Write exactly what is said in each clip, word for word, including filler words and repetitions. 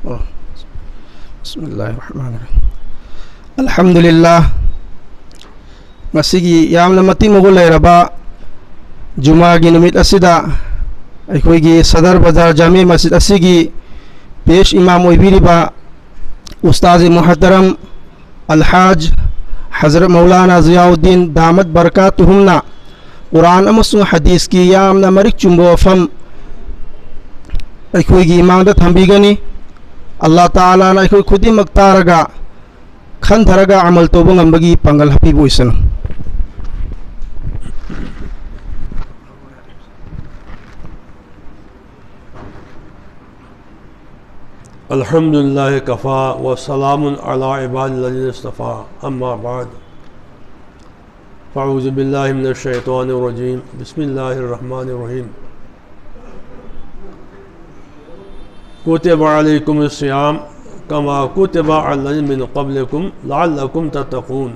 ꯑꯣ꯫ ꯕꯤꯁꯃꯤꯜꯂꯥꯍꯤꯔ ꯔꯍꯃꯥꯅꯤꯔ ꯔꯍꯤꯝ꯫ ꯑꯜꯍꯝꯗꯨꯂꯤꯜꯂꯥꯍ꯫ ꯉꯁꯤꯒꯤ ꯌꯥꯝꯅ ꯃꯇꯤꯛ ꯃꯒꯨꯟ ꯂꯩꯔꯕ ꯖꯨꯃꯥꯒꯤ ꯅꯨꯃꯤꯠ ꯑꯁꯤꯗ ꯑꯩꯈꯣꯏꯒꯤ ꯁꯗꯔ ꯕꯖꯥꯔ ꯖꯥꯃꯤ ꯃꯁꯖꯤꯗ ꯑꯁꯤꯒꯤ ꯄꯦꯁ ꯏꯃꯥꯝ ꯑꯣꯏꯕꯤꯔꯤꯕ ꯎꯁꯇꯥꯖ ꯃꯨꯍꯇꯔꯝ ꯑꯜꯍꯥꯖ ꯍꯖꯔꯠ ꯃꯧꯂꯥꯅꯥ ꯖꯤꯌꯥꯎꯗꯤꯟ ꯗꯥꯃꯠ ꯕꯔꯀꯥꯇꯨꯍꯨꯝꯅ ꯀꯨꯔꯥꯟ ꯑꯃꯁꯨꯡ ꯍꯗꯤꯁꯀꯤ ꯌꯥꯝꯅ ꯃꯔꯤꯛ ꯆꯨꯝꯕ ꯋꯥꯐꯝ ꯑꯩꯈꯣꯏꯒꯤ ꯏꯃꯥꯡꯗ ꯊꯝꯕꯤꯒꯅꯤ꯫ ꯑꯜꯂꯥꯍ ꯇꯥꯂꯥꯅ ꯑꯩꯈꯣꯏ ꯈꯨꯗꯤꯡꯃꯛ ꯇꯥꯔꯒ, ꯈꯟꯊꯔꯒ ꯑꯃꯜ ꯇꯧꯕ ꯉꯝꯕꯒꯤ ꯄꯥꯡꯒꯜ ꯍꯥꯞꯄꯤꯕ ꯑꯣꯏꯁꯅꯨ꯫ الحمد لله كفى وسلام على عباد الذين اصطفى، أما بعد، فأعوذ بالله من الشيطان الرجيم. بسم الله الرحمن الرحيم. كتب عليكم الصيام كما كتب على الذين من قبلكم لعلكم تتقون.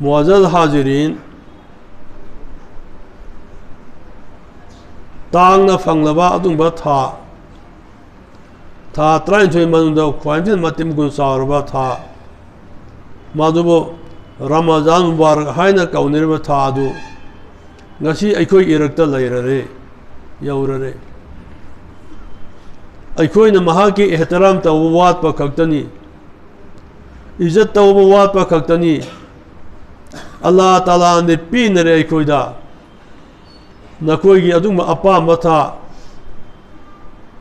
معزز حاضرین، ꯇꯥꯡꯅ ꯐꯪꯂꯕ ꯑꯗꯨꯒꯨꯝꯕ ꯊꯥ, ꯊꯥ ꯇꯔꯥꯅꯤꯊꯣꯏ ꯃꯅꯨꯡꯗ ꯈ꯭ꯋꯥꯏꯗꯒꯤ ꯃꯇꯤꯛ ꯃꯒꯨꯟ ꯆꯥꯎꯔꯕ ꯊꯥ, ꯃꯗꯨꯕꯨ ꯔꯃꯖꯥꯟ ꯃꯨꯕꯥꯔꯛ ꯍꯥꯏꯅ ꯀꯧꯅꯔꯤꯕ ꯊꯥ ꯑꯗꯨ ꯉꯁꯤ ꯑꯩꯈꯣꯏ ꯏꯔꯛꯇ ꯂꯩꯔꯔꯦ, ꯌꯧꯔꯔꯦ꯫ ꯑꯩꯈꯣꯏꯅ ꯃꯍꯥꯛꯀꯤ ꯏꯍꯇꯤꯔꯥꯝ ꯇꯧꯕ ꯋꯥꯠꯄ ꯈꯛꯇꯅꯤ, ꯏꯖꯠ ꯇꯧꯕ ꯋꯥꯠꯄ ꯈꯛꯇꯅꯤ꯫ ꯑꯜꯂꯥꯍ ꯇꯥꯂꯥꯅ ꯄꯤꯅꯔꯦ ꯑꯩꯈꯣꯏꯗ, ꯅꯈꯣꯏꯒꯤ ꯑꯗꯨꯒꯨꯝꯕ ꯑꯄꯥꯝꯕ ꯊꯥ,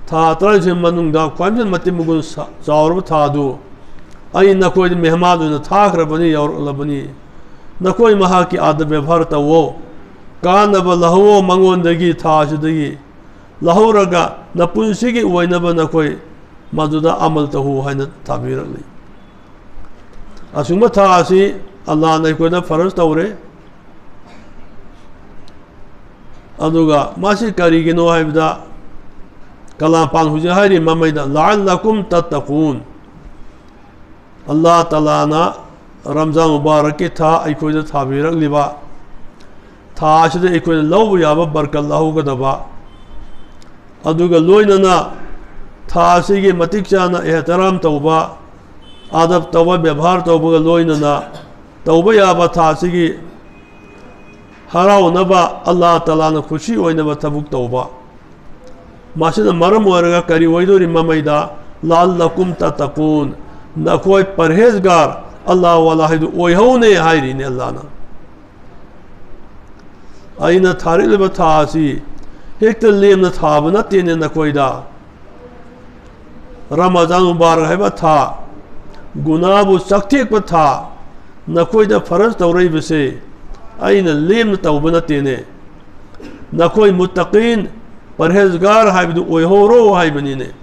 ꯊꯥ ꯇꯔꯥꯅꯤꯊꯣꯏ ꯃꯅꯨꯡꯗ ꯈ꯭ꯋꯥꯏꯗꯒꯤ ꯃꯇꯤꯛ ꯃꯒꯨꯟ ꯆꯥꯎꯔꯕ ꯊꯥꯗꯨ ꯑꯩ ꯅꯈꯣꯏꯗ ꯃꯦꯍꯃꯥꯟ ꯑꯣꯏꯅ ꯊꯥꯈ꯭ꯔꯕꯅꯤ, ꯌꯧꯔꯛꯂꯕꯅꯤ꯫ ꯅꯈꯣꯏ ꯃꯍꯥꯛꯀꯤ ꯑꯥꯗ ꯕꯦꯕꯥꯔ ꯇꯧꯋꯣ, ꯀꯥꯟꯅꯕ ꯂꯧꯍꯧꯋꯣ ꯃꯉꯣꯟꯗꯒꯤ, ꯊꯥ ꯑꯁꯤꯗꯒꯤ ꯂꯧꯍꯧꯔꯒ ꯅꯄꯨꯟꯁꯤꯒꯤ ꯑꯣꯏꯅꯕ ꯅꯈꯣꯏ ꯃꯗꯨꯗ ꯑꯃꯜ ꯇꯧꯍꯧ ꯍꯥꯏꯅ ꯊꯥꯕꯤꯔꯛꯂꯤ꯫ ꯑꯁꯨꯝꯕ ꯊꯥ ꯑꯁꯤ ꯑꯜꯂꯥꯍꯅ ꯑꯩꯈꯣꯏꯗ ꯐꯔꯖ ꯇꯧꯔꯦ꯫ ꯑꯗꯨꯒ ꯃꯁꯤ ꯀꯔꯤꯒꯤꯅꯣ ꯍꯥꯏꯕꯗ, ꯀꯂꯥꯝ ꯄꯥꯟ ꯍꯧꯖꯤꯛ ꯍꯥꯏꯔꯤ ꯃꯃꯩꯗ "لعلكم تتقون", ꯑꯜꯂꯥꯍ ꯇꯥꯂꯥꯅ ꯔꯝꯖꯥꯟ ꯃꯨꯕꯥꯔꯛꯀꯤ ꯊꯥ ꯑꯩꯈꯣꯏꯗ ꯊꯥꯕꯤꯔꯛꯂꯤꯕ ꯊꯥ ꯑꯁꯤꯗ ꯑꯩꯈꯣꯏꯅ ꯂꯧꯕ ꯌꯥꯕ ꯕꯔꯀꯠ ꯂꯧꯍꯧꯒꯗꯕ, ꯑꯗꯨꯒ ꯂꯣꯏꯅꯅ ꯊꯥ ꯑꯁꯤꯒꯤ ꯃꯇꯤꯛ ꯆꯥꯅ ꯑꯦꯍꯇꯔꯥꯝ ꯇꯧꯕ, ꯑꯗꯕ ꯇꯧꯕ, ꯕꯦꯕꯥꯔ ꯇꯧꯕꯒ ꯂꯣꯏꯅꯅ ꯇꯧꯕ ꯌꯥꯕ ꯊꯥ ꯑꯁꯤꯒꯤ ꯍꯔꯥꯎꯅꯕ, ꯑꯜꯂꯥꯍ ꯇꯥꯂꯥꯅ ꯈꯨꯁꯤ ꯑꯣꯏꯅꯕ ꯊꯕꯛ ꯇꯧꯕ꯫ ꯃꯁꯤꯅ ꯃꯔꯝ ꯑꯣꯏꯔꯒ ꯀꯔꯤ ꯑꯣꯏꯗꯣꯔꯤ ꯃꯃꯩꯗ? "ꯂꯥꯜꯂꯀꯨꯝ ꯇꯇꯀꯨꯟ", ꯅꯈꯣꯏ ꯄꯔꯍꯦꯖꯒꯥꯔ ꯑꯜꯂꯥꯍ ꯋꯥꯂꯥ ꯍꯥꯏꯗꯨ ꯑꯣꯏꯍꯧꯅꯦ ꯍꯥꯏꯔꯤꯅꯦ ꯑꯜꯂꯥꯍꯅ꯫ ꯑꯩꯅ ꯊꯥꯔꯛꯂꯤꯕ ꯊꯥ ꯑꯁꯤ ꯍꯦꯛꯇ ꯂꯦꯝꯅ ꯊꯥꯕ ꯅꯠꯇꯦꯅꯦ ꯅꯈꯣꯏꯗ꯫ ꯔꯃꯖꯥꯟ ꯃꯨꯕꯥꯔꯛ ꯍꯥꯏꯕ ꯊꯥ, ꯒꯨꯅꯥꯕꯨ ꯆꯥꯛꯊꯦꯛꯄ ꯊꯥ, ꯅꯈꯣꯏꯗ ꯐꯔꯖ ꯇꯧꯔꯛꯏꯕꯁꯦ ꯑꯩꯅ ꯂꯦꯝꯅ ꯇꯧꯕ ꯅꯠꯇꯦꯅꯦ꯫ ꯅꯈꯣꯏ ꯃꯨꯠꯇꯀꯤꯟ, ꯄꯔꯍꯦꯖꯒꯥꯔ ꯍꯥꯏꯕꯗꯨ ꯑꯣꯏꯍꯧꯔꯣ ꯍꯥꯏꯕꯅꯤꯅꯦ꯫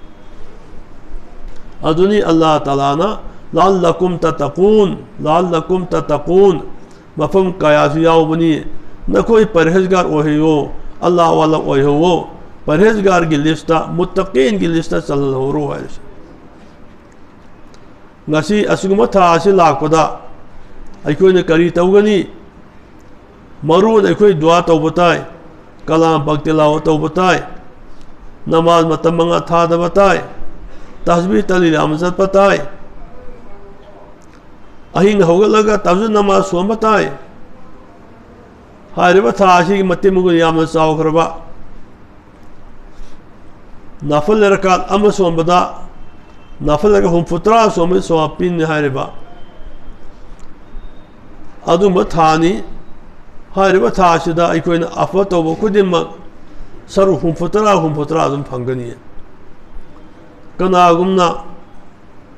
ꯑꯗꯨꯅꯤ ꯑꯜꯂꯥꯍ ꯇꯥꯂꯥꯅ "ꯂꯥꯜꯂꯀꯨꯝ ꯇꯇꯀꯨꯟ", "ꯂꯥꯜꯂꯀꯨꯝ ꯇꯇꯀꯨꯟ", ꯃꯐꯝ ꯀꯌꯥꯁꯨ ꯌꯥꯎꯕꯅꯤ꯫ "ꯅꯈꯣꯏ ꯄꯔꯍꯦꯖꯒꯥꯔ ꯑꯣꯏꯍꯧꯋꯣ, ꯑꯜꯂꯥꯍ ꯋꯥꯂꯥ ꯑꯣꯏꯍꯧꯋꯣ", ꯄꯔꯍꯦꯖꯒꯥꯔꯒꯤ ꯂꯤꯁꯇ, ꯃꯨꯠꯇꯀꯤꯟꯒꯤ ꯂꯤꯁꯇ ꯆꯜꯍꯧꯔꯣ ꯍꯥꯏꯔꯤꯁꯦ꯫ ꯉꯁꯤ ꯑꯁꯤꯒꯨꯝꯕ ꯊꯥ ꯑꯁꯤ ꯂꯥꯛꯄꯗ ꯑꯩꯈꯣꯏꯅ ꯀꯔꯤ ꯇꯧꯒꯅꯤ? ꯃꯔꯨ ꯑꯣꯏꯅ ꯑꯩꯈꯣꯏ ꯗꯨꯋꯥ ꯇꯧꯕ ꯇꯥꯏ, ꯀꯂꯥꯝ ꯄꯥꯛ ꯇꯤꯂꯥꯋ ꯇꯧꯕ ꯇꯥꯏ, ꯅꯃꯥꯖ ꯃꯇꯝ ꯃꯉꯥ ꯊꯥꯗꯕ ꯇꯥꯏ, ꯇꯁꯕꯤꯍ ꯇꯍꯂꯤꯜ ꯌꯥꯝꯅ ꯆꯠꯄ ꯇꯥꯏ, ꯑꯍꯤꯡ ꯍꯧꯒꯠꯂꯒ ꯇꯍꯖꯨꯗ ꯅꯃꯥꯖ ꯁꯣꯟꯕ ꯇꯥꯏ꯫ ꯍꯥꯏꯔꯤꯕ ꯊꯥ ꯑꯁꯤꯒꯤ ꯃꯇꯤꯛ ꯃꯒꯨꯟ ꯌꯥꯝꯅ ꯆꯥꯎꯈ꯭ꯔꯕ, ꯅꯐꯜ ꯔꯀꯥꯠ ꯑꯃ ꯁꯣꯟꯕꯗ ꯅꯐꯜ ꯔꯀꯥꯠ ꯍꯨꯝꯐꯨꯇꯔꯥ ꯁꯣꯟꯕꯒꯤ ꯁꯋꯥꯕ ꯄꯤꯅꯤ ꯍꯥꯏꯔꯤꯕ ꯑꯗꯨꯒꯨꯝꯕ ꯊꯥꯅꯤ꯫ ꯍꯥꯏꯔꯤꯕ ꯊꯥ ꯑꯁꯤꯗ ꯑꯩꯈꯣꯏꯅ ꯑꯐꯕ ꯇꯧꯕ ꯈꯨꯗꯤꯡꯃꯛ ꯁꯔꯨꯛ ꯍꯨꯝꯐꯨꯇꯔꯥ, ꯍꯨꯝꯐꯨꯇꯔꯥ ꯑꯗꯨꯝ ꯐꯪꯒꯅꯤ꯫ ꯀꯅꯥꯒꯨꯝꯅ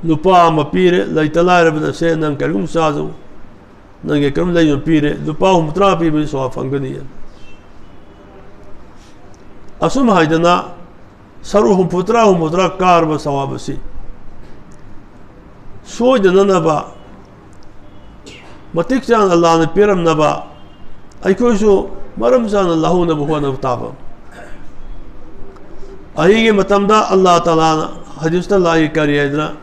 ꯂꯨꯄꯥ ꯑꯃ ꯄꯤꯔꯦ, ꯂꯩꯇ ꯂꯥꯏꯔꯕꯗ, "ꯁꯦ, ꯅꯪ ꯀꯔꯤꯒꯨꯝꯕ ꯆꯥꯖꯧ, ꯅꯪꯒꯤ ꯀꯔꯤꯒꯨꯝꯕ ꯂꯩꯌꯨ" ꯄꯤꯔꯦ, ꯂꯨꯄꯥ ꯍꯨꯝꯐꯨꯇꯔꯥ ꯄꯤꯕꯒꯤ ꯁꯋꯥꯕ ꯐꯪꯒꯅꯤ꯫ ꯑꯁꯨꯝ ꯍꯥꯏꯗꯅ ꯁꯔꯨꯛ ꯍꯨꯝꯐꯨꯇꯔꯥ, ꯍꯨꯝꯐꯨꯇꯔꯥ ꯀꯥꯔꯕ ꯁꯋꯥꯕ ꯑꯁꯤ ꯁꯣꯏꯗꯅꯅꯕ, ꯃꯇꯤꯛ ꯆꯥꯅ ꯑꯜꯂꯥꯍꯅ ꯄꯤꯔꯝꯅꯕ, ꯑꯩꯈꯣꯏꯁꯨ ꯃꯔꯝ ꯆꯥꯅ ꯂꯧꯍꯧꯅꯕ ꯍꯣꯠꯅꯕ ꯇꯥꯕ꯫ ꯑꯍꯤꯡꯒꯤ ꯃꯇꯝꯗ ꯑꯜꯂꯥꯍ ꯇꯥꯂꯥꯅ ꯍꯗꯤꯁꯇ ꯂꯥꯛꯏ ꯀꯔꯤ ꯍꯥꯏꯗꯅ,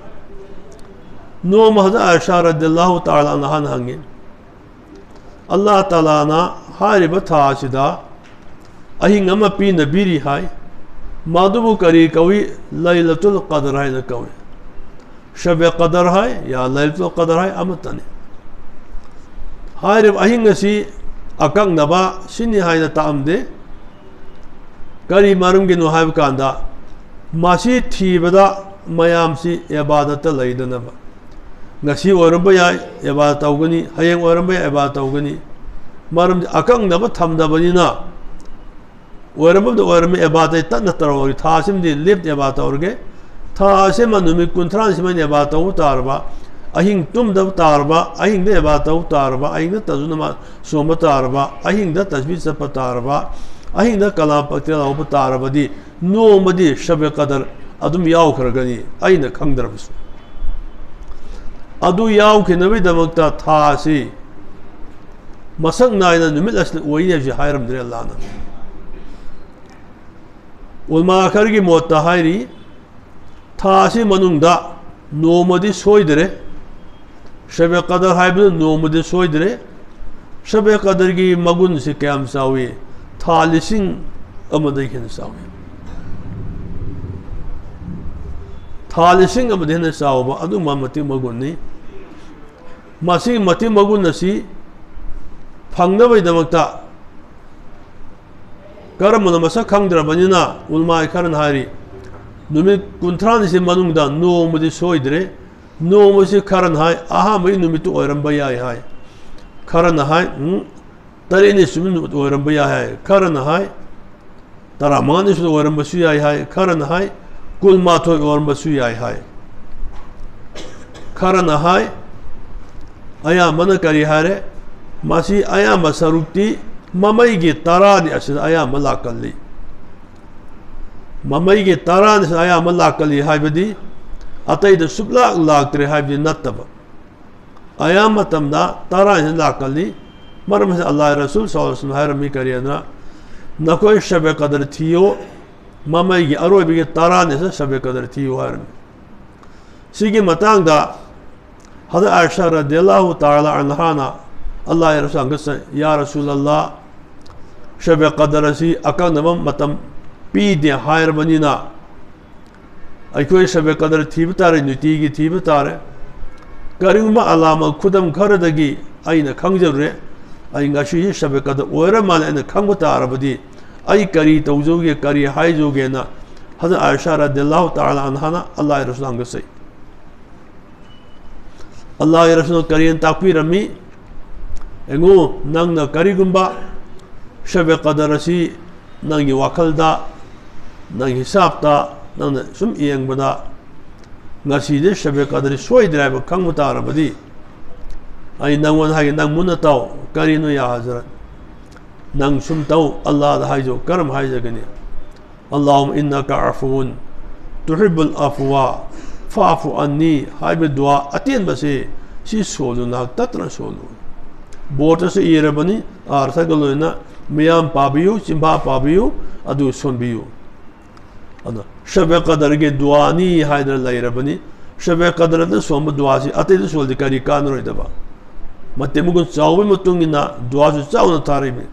ꯅꯣꯡꯃ ꯍꯖꯔꯠ ꯑꯥꯏꯁꯥ ꯔꯗꯤꯌꯜꯂꯥꯍꯨ ꯇꯥꯂꯥ ꯑꯟꯍꯥꯅ ꯍꯪꯉꯤ, "ꯑꯜꯂꯥꯍ ꯇꯥꯂꯥꯅ ꯍꯥꯏꯔꯤꯕ ꯊꯥ ꯑꯁꯤꯗ ꯑꯍꯤꯡ ꯑꯃ ꯄꯤꯅꯕꯤꯔꯤ" ꯍꯥꯏ꯫ ꯃꯗꯨꯕꯨ ꯀꯔꯤ ꯀꯧꯏ? ꯂꯩꯂꯇꯨꯜ ꯀꯗꯔ ꯍꯥꯏꯅ ꯀꯧꯏ꯫ ꯁꯕꯦ ꯀꯗꯔ ꯍꯥꯏ ꯌꯥ ꯂꯩꯂꯇꯨꯜ ꯀꯗꯔ ꯍꯥꯏ ꯑꯃꯠꯇꯅꯤ꯫ ꯍꯥꯏꯔꯤꯕ ꯑꯍꯤꯡ ꯑꯁꯤ ꯑꯀꯛꯅꯕ ꯁꯤꯅꯤ ꯍꯥꯏꯅ ꯇꯥꯛꯑꯝꯗꯦ꯫ ꯀꯔꯤ ꯃꯔꯝꯒꯤꯅꯣ ꯍꯥꯏꯕ ꯀꯥꯟꯗ, ꯃꯁꯤ ꯊꯤꯕꯗ ꯃꯌꯥꯝꯁꯤ ꯏꯕꯥꯗꯠꯇ ꯂꯩꯗꯅꯕ꯫ ꯉꯁꯤ ꯑꯣꯏꯔꯝꯕ ꯌꯥꯏ, ꯏꯕꯥꯗꯠ ꯇꯧꯒꯅꯤ, ꯍꯌꯦꯡ ꯑꯣꯏꯔꯝꯕ ꯌꯥꯏ, ꯏꯕꯥꯗꯠ ꯇꯧꯒꯅꯤ꯫ ꯃꯔꯝꯗꯤ ꯑꯀꯛꯅꯕ ꯊꯝꯗꯕꯅꯤꯅ, ꯑꯣꯏꯔꯝꯕꯗ ꯑꯣꯏꯔꯝꯃꯤ ꯏꯕꯥꯗꯠ ꯇꯠꯅ ꯇꯧꯔꯒꯦ, ꯊꯥ ꯑꯁꯤꯃꯗꯤ ꯂꯦꯞꯇ ꯏꯕꯥꯗꯠ ꯇꯧꯔꯒꯦ, ꯊꯥ ꯑꯁꯤꯃ ꯅꯨꯃꯤꯠ ꯀꯨꯟꯊ꯭ꯔꯥꯅꯤꯁꯤꯃ ꯏꯕꯥꯗꯠ ꯇꯧꯕ ꯇꯥꯔꯕ, ꯑꯍꯤꯡ ꯇꯨꯝꯗꯕ ꯇꯥꯔꯕ, ꯑꯍꯤꯡꯗ ꯏꯕꯥꯗꯠ ꯇꯧꯕ ꯇꯥꯔꯕ, ꯑꯍꯤꯡꯗ ꯇꯖꯨ ꯅꯃꯥꯖ ꯁꯣꯟꯕ ꯇꯥꯔꯕ, ꯑꯍꯤꯡꯗ ꯇꯁꯕꯤꯍ ꯆꯠꯄ ꯇꯥꯔꯕ, ꯑꯍꯤꯡꯗ ꯀꯂꯥꯝ ꯄꯛꯇ ꯂꯧꯕ ꯇꯥꯔꯕꯗꯤ, ꯅꯣꯡꯃꯗꯤ ꯁꯕꯦ ꯀꯗꯔ ꯑꯗꯨꯝ ꯌꯥꯎꯈ꯭ꯔꯒꯅꯤ, ꯑꯩꯅ ꯈꯪꯗ꯭ꯔꯕꯁꯨ꯫ ꯑꯗꯨ ꯌꯥꯎꯈꯤꯅꯕꯒꯤꯗꯃꯛꯇ ꯊꯥ ꯑꯁꯤ ꯃꯁꯛ ꯅꯥꯏꯅ ꯅꯨꯃꯤꯠ ꯑꯁꯤꯗ ꯑꯣꯏꯅꯤ ꯍꯥꯏꯕꯁꯤ ꯍꯥꯏꯔꯝꯗ꯭ꯔꯦ ꯑꯜꯂꯥꯍꯅ꯫ ꯎꯂꯃꯥ ꯈꯔꯒꯤ ꯃꯣꯠꯇ ꯍꯥꯏꯔꯤ, ꯊꯥ ꯑꯁꯤ ꯃꯅꯨꯡꯗ ꯅꯣꯡꯃꯗꯤ ꯁꯣꯏꯗ꯭ꯔꯦ꯫ ꯁꯕꯦ ꯀꯗꯔ ꯍꯥꯏꯕꯗꯨ ꯅꯣꯡꯃꯗꯤ ꯁꯣꯏꯗ꯭ꯔꯦ꯫ ꯁꯕꯦ ꯀꯗꯔꯒꯤ ꯃꯒꯨꯟꯁꯤ ꯀꯌꯥꯝ ꯆꯥꯎꯏ? ꯊꯥ ꯂꯤꯁꯤꯡ ꯑꯃꯗꯒꯤ ꯍꯦꯟꯅ ꯆꯥꯎꯏ꯫ ꯊꯥ ꯂꯤꯁꯤꯡ ꯑꯃꯗꯒꯤ ꯍꯦꯟꯅ ꯆꯥꯎꯕ ꯑꯗꯨꯒꯨꯝꯕ ꯃꯇꯤꯛ ꯃꯒꯨꯟꯅꯤ꯫ ꯃꯁꯤꯒꯤ ꯃꯇꯤꯛ ꯃꯒꯨꯟ ꯑꯁꯤ ꯐꯪꯅꯕꯒꯤꯗꯃꯛꯇ ꯀꯔꯝꯕꯅ ꯃꯁꯛ ꯈꯪꯗ꯭ꯔꯕꯅꯤꯅ, ꯎꯂꯃꯥ ꯈꯔꯅ ꯍꯥꯏꯔꯤ, ꯅꯨꯃꯤꯠ ꯀꯨꯟꯊ꯭ꯔꯥꯅꯤꯁꯤ ꯃꯅꯨꯡꯗ ꯅꯣꯡꯃꯗꯤ ꯁꯣꯏꯗ꯭ꯔꯦ꯫ ꯅꯣꯡꯃꯁꯤ ꯈꯔꯅ ꯍꯥꯏ ꯑꯍꯥꯟꯕꯒꯤ ꯅꯨꯃꯤꯠꯇꯨ ꯑꯣꯏꯔꯝꯕ ꯌꯥꯏ ꯍꯥꯏ, ꯈꯔꯅ ꯍꯥꯏ, ꯎꯝ, ꯇꯔꯦꯠꯅꯤ ꯁꯨꯕ ꯅꯨꯃꯤꯠ ꯑꯣꯏꯔꯝꯕ ꯌꯥꯏ ꯍꯥꯏ, ꯈꯔꯅ ꯍꯥꯏ ꯇꯔꯥꯃꯉꯥꯅꯤ ꯁꯨꯕ ꯑꯣꯏꯔꯝꯕꯁꯨ ꯌꯥꯏ ꯍꯥꯏ, ꯈꯔꯅ ꯍꯥꯏ ꯀꯨꯟꯃꯥꯊꯣꯏ ꯑꯣꯏꯔꯝꯕꯁꯨ ꯌꯥꯏ ꯍꯥꯏ꯫ ꯈꯔꯅ ꯍꯥꯏ, ꯑꯌꯥꯝꯕꯅ ꯀꯔꯤ ꯍꯥꯏꯔꯦ? ꯃꯁꯤ ꯑꯌꯥꯝꯕ ꯁꯔꯨꯛꯇꯤ ꯃꯃꯩꯒꯤ ꯇꯔꯥꯅꯤ ꯑꯁꯤꯗ ꯑꯌꯥꯝꯕ ꯂꯥꯛꯀꯜꯂꯤ꯫ ꯃꯃꯩꯒꯤ ꯇꯔꯥꯅꯤ ꯑꯁꯤꯗ ꯑꯌꯥꯝꯕ ꯂꯥꯛꯀꯜꯂꯤ ꯍꯥꯏꯕꯗꯤ ꯑꯇꯩꯗ ꯁꯨꯞꯂꯥꯛ ꯂꯥꯛꯇ꯭ꯔꯦ ꯍꯥꯏꯕꯗꯤ ꯅꯠꯇꯕ꯫ ꯑꯌꯥꯝꯕ ꯃꯇꯝꯗ ꯇꯔꯥꯅꯤ ꯂꯥꯛꯀꯜꯂꯤ꯫ ꯃꯔꯝ ꯑꯁꯤꯅ ꯑꯜꯂꯥꯍ ꯔꯁꯨꯜ ꯁꯜꯂꯜꯂꯥꯍꯨ ꯑꯂꯩꯍꯤ ꯋꯁꯜꯂꯝ ꯍꯥꯏꯔꯝꯃꯤ ꯀꯔꯤ ꯍꯥꯏꯅ? ꯅꯈꯣꯏ ꯁꯕꯦ ꯀꯗꯔ ꯊꯤꯌꯨ, ꯃꯃꯩꯒꯤ ꯑꯔꯣꯏꯕꯒꯤ ꯇꯔꯥꯅꯤꯁꯤꯗ ꯁꯕꯦ ꯀꯗꯔ ꯊꯤꯌꯨ ꯍꯥꯏꯔꯝꯃꯤ꯫ ꯁꯤꯒꯤ ꯃꯇꯥꯡꯗ ꯍꯗꯔꯠ ꯑꯥꯏꯁꯥ ꯔꯗꯤꯌꯜꯂꯥꯍꯨ ꯇꯥꯂꯥ ꯑꯟꯍꯥꯅ ꯑꯜꯂꯥꯍ ꯔꯁꯨꯜ ꯍꯪꯒꯠꯆꯩ, ꯌꯥ ꯔꯁꯨꯜ ꯑꯜꯂꯥꯍ, ꯁꯕꯦ ꯀꯗꯔ ꯑꯁꯤ ꯑꯀꯛꯅꯕ ꯃꯇꯝ ꯄꯤꯗꯦ ꯍꯥꯏꯔꯕꯅꯤꯅ ꯑꯩꯈꯣꯏ ꯁꯕꯦ ꯀꯗꯔ ꯊꯤꯕ ꯇꯥꯔꯦ, ꯅꯨꯡꯇꯤꯒꯤ ꯊꯤꯕ ꯇꯥꯔꯦ꯫ ꯀꯔꯤꯒꯨꯝꯕ ꯑꯂꯥꯃ ꯈꯨꯗꯝ ꯈꯔꯗꯒꯤ ꯑꯩꯅ ꯈꯪꯖꯔꯨꯔꯦ, ꯑꯩ ꯉꯁꯤꯁꯤ ꯁꯕꯦ ꯀꯗꯔ ꯑꯣꯏꯔ ꯃꯥꯜꯂꯦ ꯑꯩꯅ ꯈꯪꯕ ꯇꯥꯔꯕꯗꯤ ꯑꯩ ꯀꯔꯤ ꯇꯧꯖꯧꯒꯦ, ꯀꯔꯤ ꯍꯥꯏꯖꯧꯒꯦꯅ ꯍꯖꯔꯠ ꯑꯥꯏꯁꯥ ꯔꯗꯤꯌꯜꯂꯥꯍꯨ ꯇꯥꯂꯥ ꯑꯟꯍꯥꯅ ꯑꯜꯂꯥꯍ ꯔꯁꯨꯜ ꯍꯪꯒꯠꯆꯩ꯫ ꯑꯜꯂꯥꯍꯒꯤ ꯔꯁꯨꯜꯅ ꯀꯔꯤꯅ ꯇꯥꯛꯄꯤꯔꯝꯃꯤ? ꯌꯦꯡꯉꯨ, ꯅꯪꯅ ꯀꯔꯤꯒꯨꯝꯕ ꯁꯕꯦ ꯀꯗꯔ ꯑꯁꯤ ꯅꯪꯒꯤ ꯋꯥꯈꯜꯗ, ꯅꯪꯒꯤ ꯍꯤꯁꯥꯞꯇ, ꯅꯪꯅ ꯁꯨꯝ ꯌꯦꯡꯕꯗ, ꯉꯁꯤꯗꯤ ꯁꯕꯦ ꯀꯗꯔ ꯁꯣꯏꯗ꯭ꯔꯦ ꯍꯥꯏꯕ ꯈꯪꯕ ꯇꯥꯔꯕꯗꯤ, ꯑꯩ ꯅꯪꯉꯣꯟꯗ ꯍꯥꯏꯒꯦ, ꯅꯪ ꯃꯨꯟꯅ ꯇꯥꯎ꯫ ꯀꯔꯤꯅꯣ ꯌꯥ ꯍꯖꯔꯠ? ꯅꯪ ꯁꯨꯝ ꯇꯧ, ꯑꯜꯂꯥꯍꯗ ꯍꯥꯏꯖꯧ꯫ ꯀꯔꯝ ꯍꯥꯏꯖꯒꯅꯤ? اللهم إنك عفو تحب العفو فاعف عني ꯍꯥꯏꯕ ꯗꯨꯋꯥ ꯑꯇꯦꯟꯕꯁꯤ, ꯁꯤ ꯁꯣꯜꯂꯨ, ꯅꯍꯥꯛ ꯇꯠꯇꯅ ꯁꯣꯜꯂꯨ꯫ ꯕꯣꯔꯗꯇꯁꯨ ꯏꯔꯕꯅꯤ, ꯑꯥꯔꯊꯒ ꯂꯣꯏꯅ, ꯃꯤꯌꯥꯝ ꯄꯥꯕꯤꯌꯨ, ꯆꯤꯟꯐꯥ ꯄꯥꯕꯤꯌꯨ, ꯑꯗꯨ ꯁꯣꯟꯕꯤꯌꯨ꯫ ꯑꯗꯣ ꯁꯕꯦ ꯀꯗꯔꯒꯤ ꯗꯨꯋꯥꯅꯤ ꯍꯥꯏꯗꯅ ꯂꯩꯔꯕꯅꯤ꯫ ꯁꯕꯦ ꯀꯗꯔꯗ ꯁꯣꯟꯕ ꯗꯨꯋꯥꯁꯤ ꯑꯇꯩꯗ ꯁꯣꯜꯗꯤ ꯀꯔꯤ ꯀꯥꯟꯅꯔꯣꯏꯗꯕ? ꯃꯇꯤꯛ ꯃꯒꯨꯟ ꯆꯥꯎꯕꯒꯤ ꯃꯇꯨꯡ ꯏꯟꯅ ꯗꯨꯋꯥꯁꯨ ꯆꯥꯎꯅ ꯊꯥꯔꯛꯏꯕꯅꯤ꯫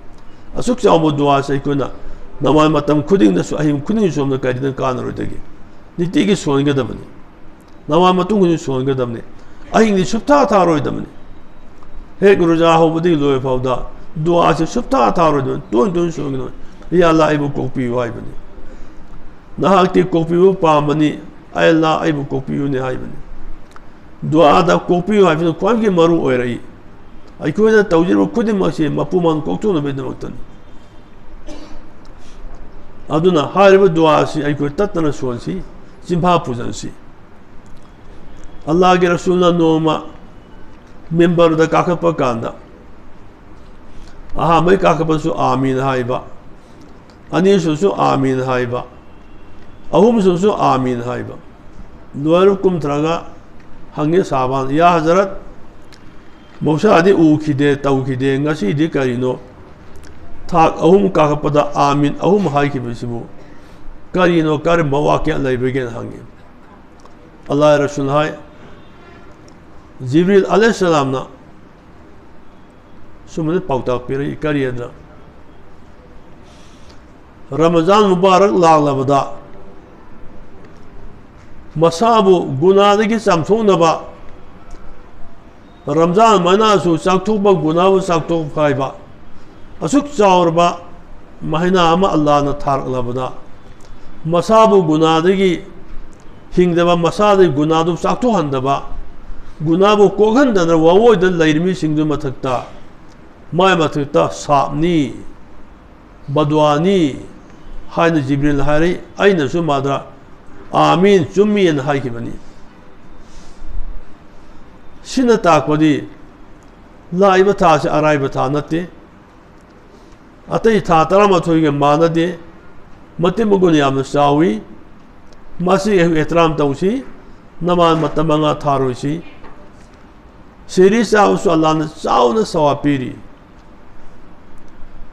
ꯑꯁꯨꯛ ꯆꯥꯎꯕ ꯗꯨꯋꯥꯁꯦ ꯑꯩꯈꯣꯏꯅ ꯅꯃꯥꯖ ꯃꯇꯝ ꯈꯨꯗꯤꯡꯗꯁꯨ, ꯑꯍꯤꯡ ꯈꯨꯗꯤꯡꯒꯤ ꯁꯣꯝꯗ ꯀꯔꯤꯗ ꯀꯥꯟꯅꯔꯣꯏꯗꯒꯦ? ꯅꯤꯇꯤꯒꯤ ꯁꯣꯟꯒꯗꯕꯅꯤ꯫ ꯅꯃꯥꯖ ꯃꯇꯨꯡ ꯈꯨꯗꯤꯡ ꯁꯣꯟꯒꯗꯕꯅꯤ꯫ ꯑꯍꯤꯡꯗꯤ ꯁꯨꯞꯊꯥ ꯊꯥꯔꯣꯏꯗꯕꯅꯤ꯫ ꯍꯦꯛ ꯔꯣꯖꯥ ꯍꯧꯕꯗꯒꯤ ꯂꯣꯏꯕ ꯐꯥꯎꯗ ꯗꯨꯋꯥꯁꯦ ꯁꯨꯞꯊꯥ ꯊꯥꯔꯣꯏꯗꯕꯅꯤ꯫ ꯇꯣꯏꯅ ꯇꯣꯏꯅ ꯁꯣꯟꯒꯗꯕꯅꯤ꯫ "ꯌꯥ ꯑꯜꯂꯥꯍ, ꯑꯩꯕꯨ ꯀꯣꯛꯄꯤꯌꯨ" ꯍꯥꯏꯕꯅꯤ꯫ ꯅꯍꯥꯛꯇꯤ ꯀꯣꯛꯄꯤꯕ ꯄꯥꯝꯕꯅꯤ, "ꯑꯩ ꯑꯜꯂꯥꯍ, ꯑꯩꯕꯨ ꯀꯣꯛꯄꯤꯌꯨꯅꯦ" ꯍꯥꯏꯕꯅꯤ꯫ ꯗꯨꯋꯥꯗ ꯀꯣꯛꯄꯤꯌꯨ ꯍꯥꯏꯕꯁꯤꯅ ꯈ꯭ꯋꯥꯏꯗꯒꯤ ꯃꯔꯨ ꯑꯣꯏꯔꯛꯏ꯫ ꯑꯩꯈꯣꯏꯅ ꯇꯧꯖꯔꯤꯕ ꯈꯨꯗꯤꯡꯃꯛꯁꯤ ꯃꯄꯨ ꯃꯥꯡ ꯀꯣꯛꯊꯣꯛꯅꯕꯒꯤꯗꯃꯛꯇꯅꯤ꯫ ꯑꯗꯨꯅ ꯍꯥꯏꯔꯤꯕ ꯗꯨꯋꯥ ꯑꯁꯤ ꯑꯩꯈꯣꯏ ꯇꯠꯇꯅ ꯁꯣꯟꯁꯤ, ꯆꯤꯟꯐꯥ ꯄꯨꯖꯟꯁꯤ꯫ ꯑꯜꯂꯥꯍꯒꯤ ꯔꯁꯨꯜꯅ ꯅꯣꯡꯃ ꯃꯤꯝꯕꯔꯗ ꯀꯥꯈꯠꯄ ꯀꯥꯟꯗ, ꯑꯍꯥꯟꯕꯩ ꯀꯥꯈꯠꯄꯁꯨ "ꯑꯥꯃꯤꯟ" ꯍꯥꯏꯕ, ꯑꯅꯤꯁꯨꯁꯨ "ꯑꯥꯃꯤꯟ" ꯍꯥꯏꯕ, ꯑꯍꯨꯝꯁꯨꯁꯨ "ꯑꯥꯃꯤꯟ" ꯍꯥꯏꯕ꯫ ꯂꯣꯏꯔ ꯀꯨꯝꯊꯔꯒ ꯍꯪꯉꯤ ꯁꯍꯥꯕꯥꯅ, "ꯌꯥ ꯍꯖꯔꯠ, ꯃꯍꯧꯁꯥꯗꯤ ꯎꯈꯤꯗꯦ, ꯇꯧꯈꯤꯗꯦ, ꯉꯁꯤꯗꯤ ꯀꯔꯤꯅꯣ? ꯊꯥꯛ ꯑꯍꯨꯝ ꯀꯥꯈꯠꯄꯗ ꯑꯥꯃꯤꯟ ꯑꯍꯨꯝ ꯍꯥꯏꯈꯤꯕꯁꯤꯕꯨ ꯀꯔꯤꯅꯣ, ꯀꯔꯝꯕ ꯋꯥꯀꯌꯥ ꯂꯩꯕꯒꯦꯅ?" ꯍꯪꯉꯤ꯫ ꯑꯜꯂꯥꯍ ꯔꯁꯨꯜ ꯍꯥꯏ, ꯖꯤꯕ꯭ꯔꯤꯜ ꯑꯂꯩꯍꯤꯁꯁꯂꯥꯝꯅ ꯁꯨꯝꯕꯗ ꯄꯥꯎꯇꯥꯛ ꯄꯤꯔꯛꯏ꯫ ꯀꯔꯤ ꯍꯥꯏꯗꯅ, ꯔꯃꯖꯥꯟ ꯃꯨꯕꯥꯔꯛ ꯂꯥꯛꯂꯕꯗ ꯃꯁꯥꯕꯨ ꯒꯨꯅꯥꯗꯒꯤ ꯆꯥꯝꯊꯣꯛꯅꯕ ꯔꯝꯖꯥꯟ ꯃꯅꯥꯁꯨ ꯆꯥꯛꯊꯣꯛꯄ, ꯒꯨꯅꯥꯕꯨ ꯆꯥꯛꯊꯣꯛꯄ ꯍꯥꯏꯕ ꯑꯁꯨꯛ ꯆꯥꯎꯔꯕ ꯃꯍꯩꯅꯥ ꯑꯃ ꯑꯜꯂꯥꯍꯅ ꯊꯥꯔꯛꯂꯕꯗ, ꯃꯁꯥꯕꯨ ꯒꯨꯅꯥꯗꯒꯤ ꯍꯤꯡꯗꯕ, ꯃꯁꯥꯗꯒꯤ ꯒꯨꯅꯥꯗꯨ ꯆꯥꯛꯊꯣꯛꯍꯟꯗꯕ, ꯒꯨꯅꯥꯕꯨ ꯀꯣꯛꯍꯟꯗꯅ ꯋꯥꯑꯣꯏꯗ ꯂꯩꯔꯤꯕ ꯃꯤꯁꯤꯡꯗꯨ ꯃꯊꯛꯇ, ꯃꯥꯏ ꯃꯊꯛꯇ ꯁꯥꯞꯅꯤ, ꯕꯗ꯭ꯋꯥꯅꯤ ꯍꯥꯏꯅ ꯖꯤꯕ꯭ꯔꯤꯜ ꯍꯥꯏꯔꯛꯏ꯫ ꯑꯩꯅꯁꯨ ꯃꯥꯗ "ꯑꯥꯃꯤꯟ, ꯆꯨꯝꯃꯤ" ꯍꯥꯏꯅ ꯍꯥꯏꯈꯤꯕꯅꯤ꯫ ꯁꯤꯅ ꯇꯥꯛꯄꯗꯤ ꯂꯥꯛꯏꯕ ꯊꯥꯁꯤ ꯑꯔꯥꯏꯕ ꯊꯥ ꯅꯠꯇꯦ꯫ ꯑꯇꯩ ꯊꯥ ꯇꯔꯥꯃꯥꯊꯣꯏꯒ ꯃꯥꯟꯅꯗꯦ꯫ ꯃꯇꯤꯛ ꯃꯒꯨꯟ ꯌꯥꯝꯅ ꯆꯥꯎꯏ꯫ ꯃꯁꯤ ꯑꯩꯈꯣꯏ ꯑꯦꯍꯇꯤꯔꯥꯝ ꯇꯧꯁꯤ꯫ ꯅꯃꯥꯖ ꯃꯇꯝ ꯃꯉꯥ ꯊꯥꯔꯣꯏꯁꯤ꯫ ꯁꯦꯍꯔꯤ ꯆꯥꯕꯁꯨ ꯑꯜꯂꯥꯍꯅ ꯆꯥꯎꯅ ꯁꯋꯥꯕ ꯄꯤꯔꯤ꯫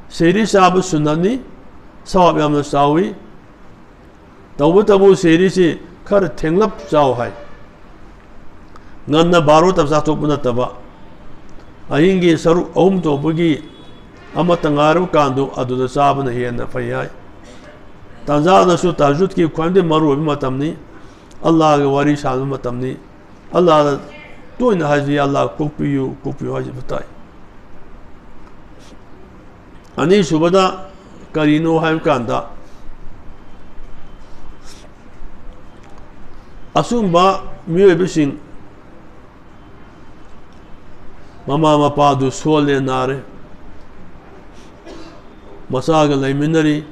ꯁꯦꯍꯔꯤ ꯆꯥꯕ ꯁꯨꯟꯅꯠꯅꯤ, ꯁꯋꯥꯕ ꯌꯥꯝꯅ ꯆꯥꯎꯏ꯫ ꯇꯧꯕꯇꯕꯨ ꯁꯦꯍꯔꯤꯁꯤ ꯈꯔ ꯊꯦꯡꯂꯞ ꯆꯥꯎ ꯍꯥꯏ꯫ ꯉꯟꯅ ꯕꯥꯔꯣ ꯇꯞ ꯆꯥꯊꯣꯛꯄ ꯅꯠꯇꯕ, ꯑꯍꯤꯡꯒꯤ ꯁꯔꯨꯛ ꯑꯍꯨꯝ ꯊꯣꯛꯄꯒꯤ ꯑꯃꯠꯇ ꯉꯥꯏꯔꯕ ꯀꯥꯟꯗꯨ ꯑꯗꯨꯗ ꯆꯥꯕꯅ ꯍꯦꯟꯅ ꯐꯩ ꯍꯥꯏ꯫ ꯇꯥꯟꯖꯥꯗꯁꯨ ꯇꯍꯖꯨꯗꯀꯤ ꯈ꯭ꯋꯥꯏꯗꯒꯤ ꯃꯔꯨꯑꯣꯏꯕ ꯃꯇꯝꯅꯤ꯫ ꯑꯜꯂꯥꯍꯒ ꯋꯥꯔꯤ ꯁꯥꯟꯅꯕ ꯃꯇꯝꯅꯤ꯫ ꯑꯜꯂꯥꯍꯗ ꯇꯣꯏꯅ ꯍꯥꯏꯖꯩ, "ꯑꯜꯂꯥꯍ, ꯀꯣꯛꯄꯤꯌꯨ, ꯀꯣꯛꯄꯤꯌꯨ" ꯍꯥꯏꯖꯕ ꯇꯥꯏ꯫ ꯑꯅꯤꯁꯨꯕꯗ ꯀꯔꯤꯅꯣ ꯍꯥꯏꯕ ꯀꯥꯟꯗ, ꯑꯁꯨꯝꯕ ꯃꯤꯑꯣꯏꯕꯁꯤꯡ, ꯃꯃꯥ ꯃꯄꯥꯗꯨ ꯁꯣꯜꯂꯦ, ꯅꯥꯔꯦ, ꯃꯆꯥꯒ ꯂꯩꯃꯤꯟꯅꯔꯤ,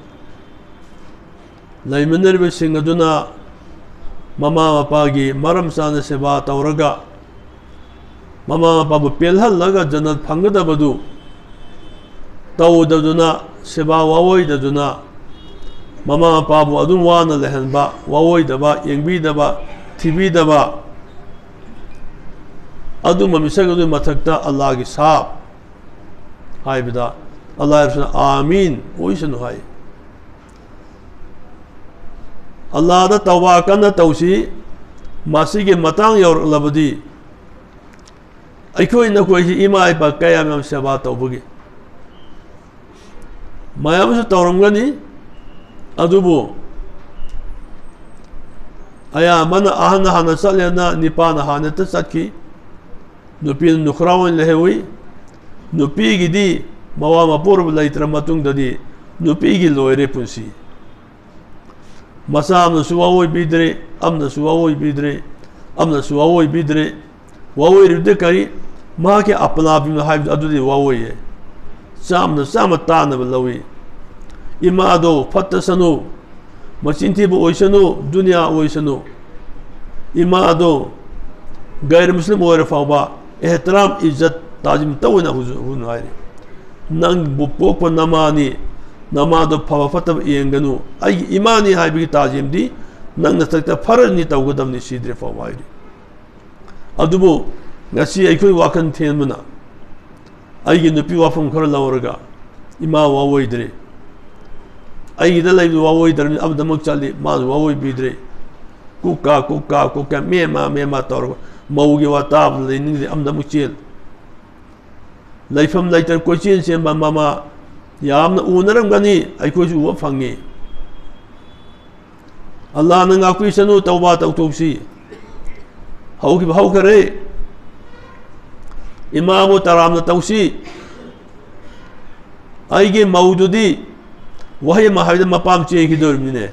ꯂꯩꯃꯤꯟꯅꯔꯤꯕꯁꯤꯡ ꯑꯗꯨꯅ ꯃꯃꯥ ꯃꯄꯥꯒꯤ ꯃꯔꯝ ꯆꯥꯅ ꯁꯦꯕꯥ ꯇꯧꯔꯒ, ꯃꯃꯥ ꯃꯄꯥꯕꯨ ꯄꯦꯜꯍꯜꯂꯒ ꯖꯟꯅꯠ ꯐꯪꯒꯗꯕꯗꯨ ꯇꯧꯗꯗꯨꯅ, ꯁꯦꯕꯥ ꯋꯥꯑꯣꯏꯗꯗꯨꯅ, ꯃꯃꯥ ꯃꯄꯥꯕꯨ ꯑꯗꯨꯝ ꯋꯥꯅ ꯂꯩꯍꯟꯕ, ꯋꯥꯑꯣꯏꯗꯕ, ꯌꯦꯡꯕꯤꯗꯕ, ꯊꯤꯕꯤꯗꯕ, ꯑꯗꯨꯝꯕ ꯃꯤꯁꯛ ꯑꯗꯨꯒꯤ ꯃꯊꯛꯇ ꯑꯜꯂꯥꯍꯒꯤ ꯁꯥꯞ ꯍꯥꯏꯕꯗ, ꯑꯜꯂꯥꯍ ꯍꯥꯏꯕꯁꯤꯅ "ꯑꯥꯃꯤꯟ ꯑꯣꯏꯁꯅꯨ" ꯍꯥꯏ꯫ ꯑꯜꯂꯥꯍꯗ ꯇꯧꯕꯥ ꯀꯟꯅ ꯇꯧꯁꯤ꯫ ꯃꯁꯤꯒꯤ ꯃꯇꯥꯡ ꯌꯧꯔꯛꯂꯕꯗꯤ, ꯑꯩꯈꯣꯏ ꯅꯈꯣꯏꯁꯤ ꯏꯃꯥ ꯏꯄꯥ ꯀꯌꯥꯝ ꯌꯥꯝ ꯁꯦꯕꯥ ꯇꯧꯕꯒꯦ? ꯃꯌꯥꯝ ꯑꯃꯁꯨ ꯇꯧꯔꯝꯒꯅꯤ꯫ ꯑꯗꯨꯕꯨ ꯑꯌꯥꯝꯕꯅ ꯑꯍꯟꯅ ꯍꯥꯟꯅ ꯆꯠꯂꯦꯅ ꯅꯤꯄꯥꯅ ꯍꯥꯟꯅ ꯍꯦꯛꯇ ꯆꯠꯈꯤ꯫ ꯅꯨꯄꯤꯅ ꯅꯨꯈ꯭ꯔꯥ ꯑꯣꯏꯅ ꯂꯩꯍꯧꯏ꯫ ꯅꯨꯄꯤꯒꯤꯗꯤ ꯃꯋꯥ ꯃꯄꯨꯔꯣꯏꯕ ꯂꯩꯇ꯭ꯔ ꯃꯇꯨꯡꯗꯗꯤ ꯅꯨꯄꯤꯒꯤ ꯂꯣꯏꯔꯦ ꯄꯨꯟꯁꯤ꯫ ꯃꯆꯥ ꯑꯃꯅꯁꯨ ꯋꯥꯑꯣꯏꯕꯤꯗ꯭ꯔꯦ, ꯑꯃꯅꯁꯨ ꯋꯥꯑꯣꯏꯕꯤꯗ꯭ꯔꯦ, ꯑꯃꯅꯁꯨ ꯋꯥꯑꯣꯏꯕꯤꯗ꯭ꯔꯦ꯫ ꯋꯥꯑꯣꯏꯔꯤꯕꯗꯤ ꯀꯔꯤ? ꯃꯍꯥꯛꯀꯤ ꯑꯄꯅꯥꯕꯤꯅ ꯍꯥꯏꯕꯗꯨ ꯑꯗꯨꯗꯤ ꯋꯥꯑꯣꯏꯌꯦ꯫ ꯆꯥꯝꯅ ꯆꯥꯝꯃ ꯇꯥꯅꯕ ꯂꯧꯏ꯫ ꯏꯃꯥꯗꯣ ꯐꯠꯇꯁꯅꯨ, ꯃꯆꯤꯟ ꯊꯤꯕ ꯑꯣꯏꯁꯅꯨ, ꯗꯨꯅꯤꯌꯥ ꯑꯣꯏꯁꯅꯨ, ꯏꯃꯥꯗꯣ ꯒꯩꯔ ꯃꯨꯁꯂꯤꯝ ꯑꯣꯏꯔ ꯐꯥꯎꯕ ꯑꯦꯍꯇꯔꯥꯝ, ꯏꯖꯠ, ꯇꯥꯖꯤꯝ ꯇꯧꯅ ꯍꯨꯖꯨ-, ꯍꯨꯅꯨ ꯍꯥꯏꯔꯤ꯫ ꯅꯪꯕꯨ ꯄꯣꯛꯄ ꯅꯃꯥꯅꯤ, ꯅꯃꯥꯗꯣ ꯐꯕ ꯐꯠꯇꯕ ꯌꯦꯡꯒꯅꯨ꯫ ꯑꯩꯒꯤ ꯏꯃꯥꯅꯤ ꯍꯥꯏꯕꯒꯤ ꯇꯥꯖꯤꯝꯗꯤ ꯅꯪ ꯅꯊꯛꯇ ꯐꯔꯖꯅꯤ ꯇꯧꯒꯗꯕꯅꯤ ꯁꯤꯗ꯭ꯔꯤ ꯐꯥꯎꯕ ꯍꯥꯏꯔꯤ꯫ ꯑꯗꯨꯕꯨ ꯉꯁꯤ ꯑꯩꯈꯣꯏ ꯋꯥꯈꯜ ꯊꯦꯡꯕꯅ ꯑꯩꯒꯤ ꯅꯨꯄꯤ ꯋꯥꯐꯝ ꯈꯔ ꯂꯧꯔꯒ ꯏꯃꯥ ꯋꯥꯑꯣꯏꯗ꯭ꯔꯦ, ꯑꯩꯒꯤꯗ ꯂꯩꯕꯗꯨ ꯋꯥꯑꯣꯏꯗ꯭ꯔꯕꯅꯤ, ꯑꯃꯗꯃꯛ ꯆꯠꯂꯤ, ꯃꯥꯁꯨ ꯋꯥꯑꯣꯏꯕꯤꯗ꯭ꯔꯦ꯫ ꯀꯨꯛꯀꯥ, ꯀꯨꯛꯀꯥ, ꯀꯨꯛꯀꯥ, ꯃꯦꯃꯥ, ꯃꯦꯃꯥ ꯇꯧꯔꯒ ꯃꯧꯒꯤ ꯋꯥ ꯇꯥꯕꯗ ꯂꯩꯅꯤꯡꯗꯦ, ꯑꯃꯗꯃꯛ ꯆꯦꯜ꯫ ꯂꯩꯐꯝ ꯂꯩꯇꯅ ꯀꯣꯏꯆꯦꯟ ꯆꯦꯟꯕ ꯃꯃꯥ ꯌꯥꯝꯅ ꯎꯅꯔꯝꯒꯅꯤ, ꯑꯩꯈꯣꯏꯁꯨ ꯎꯕ ꯐꯪꯉꯤ꯫ ꯑꯜꯂꯥꯍꯅ ꯉꯥꯛꯄꯤꯁꯅꯨ, ꯇꯧꯕꯥ ꯇꯧꯊꯣꯛꯁꯤ꯫ ꯍꯧꯈꯤꯕ ꯍꯧꯈꯔꯦ꯫ ꯏꯃꯥꯕꯨ ꯇꯔꯥꯝꯅ ꯇꯧꯁꯤ꯫ ꯑꯩꯒꯤ ꯃꯧꯗꯨꯗꯤ ꯋꯥꯍꯩ ꯑꯃ ꯍꯥꯏꯕꯗ ꯃꯄꯥꯝ ꯆꯦꯟꯈꯤꯗꯣꯔꯤꯕꯅꯤꯅꯦ꯫